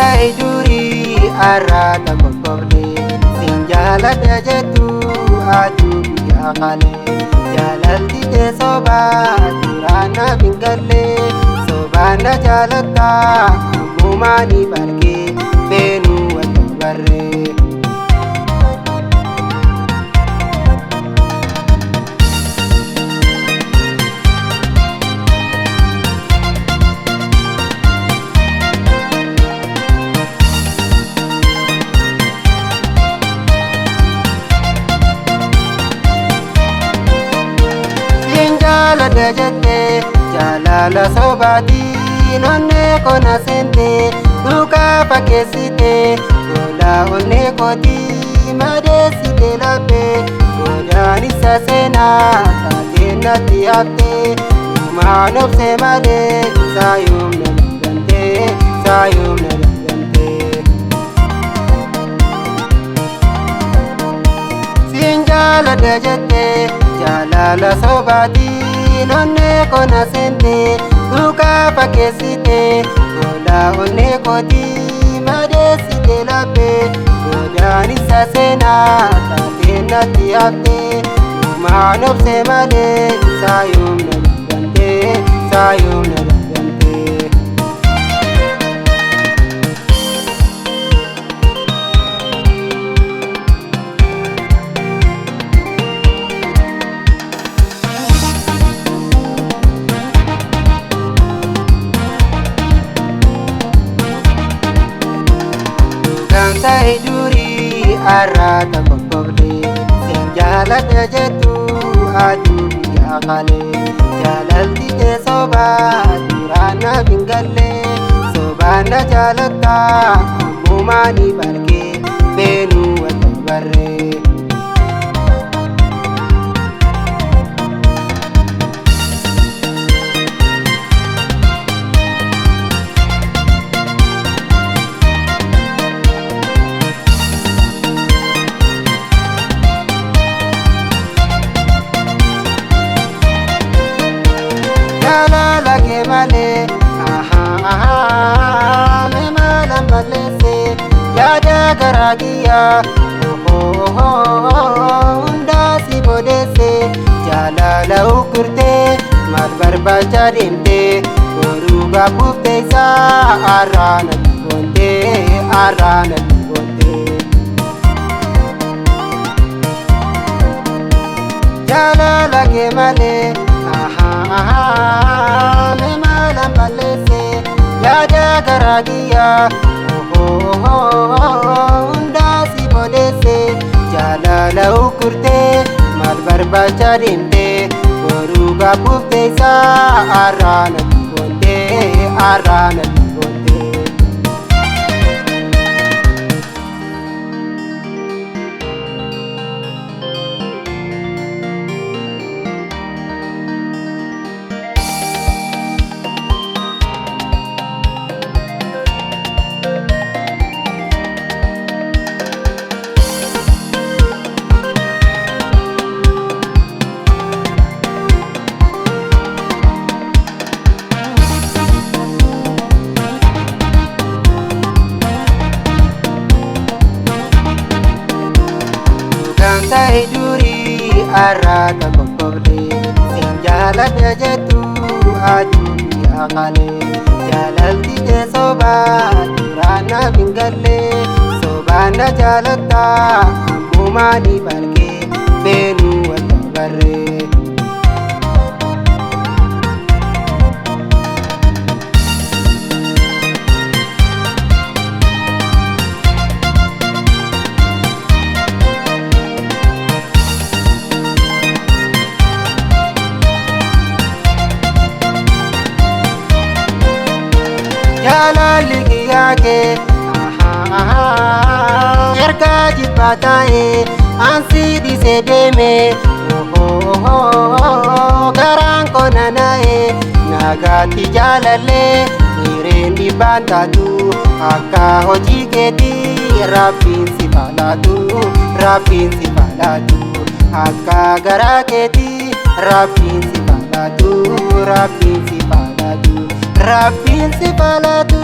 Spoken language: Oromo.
Dhugamtee durii arraata qoqqoobdee siin jaaladha jettu aduu biyya kalee jaalalti tee sobaa duraan naaf hin galle sobaan na jaalatta ammumaa ni bargee beenuu wal barree. Jaaladha jettee jaalala sobaatiin onnee kona seentee duukaa fakkeessitee gola onnee kootii madeessitee laphee godaan isa seenaa taatee natti haftee dhumaan obsee malee saayoom na dhabdamtee saayoom na dhabdamtee. Siin jaaladha jettee jaalala sobaatiin onnee kona seentee duukaa fakkeessitee gola onnee kootii madeessitee laphee godaan isa seenaa taatee natti haftee dhumaan obsee malee saayoom na dhabdamtee saayoom na dhabdamtee. Dhugamtee durii arraata qoqqoobdee siin jaaladha jettu aduu biyya kalee jaalalti tee sobaa duraan naaf hin galle sobaan na jaalatta ammumaa ni bargee beenuu wal barree. Jaalala kee malee mee maalan balleesse yaada garaa kiyyaa hundaa si bodeesse jaalala uggurtee maal barbaacha deemtee boruu gaabbuuf teessaa arraana goontee arraana goontee. Jaalala kee malee mee maalan balleesse yaada garaa kiyyaa hundaa si bodeesse jaalala uggurtee maal barbaacha deemtee boruu gaabbuuf teessaa arraana goontee arraana goontee. Dhugamtee durii arraata qoqqoobdee siin jaaladha jettu aduu biyya kalee jaalalti tee sobaa duraan naaf hin galle sobaan na jaalatta ammumaa ni bargee beenuu wal barree. Jaalalli kiyyaa kee erga jibbaa taa'ee ansi dhiisee deeme garaan koo nanaa'ee nagaatti jaalallee hireen dhibbaan taatu akka hojii keetii rabbiin si faalaatu rabbiin si faalaatu akka garaa keetii rabbiin si faalaatu rabbiin si faalaatu. Rabbiin si falatu.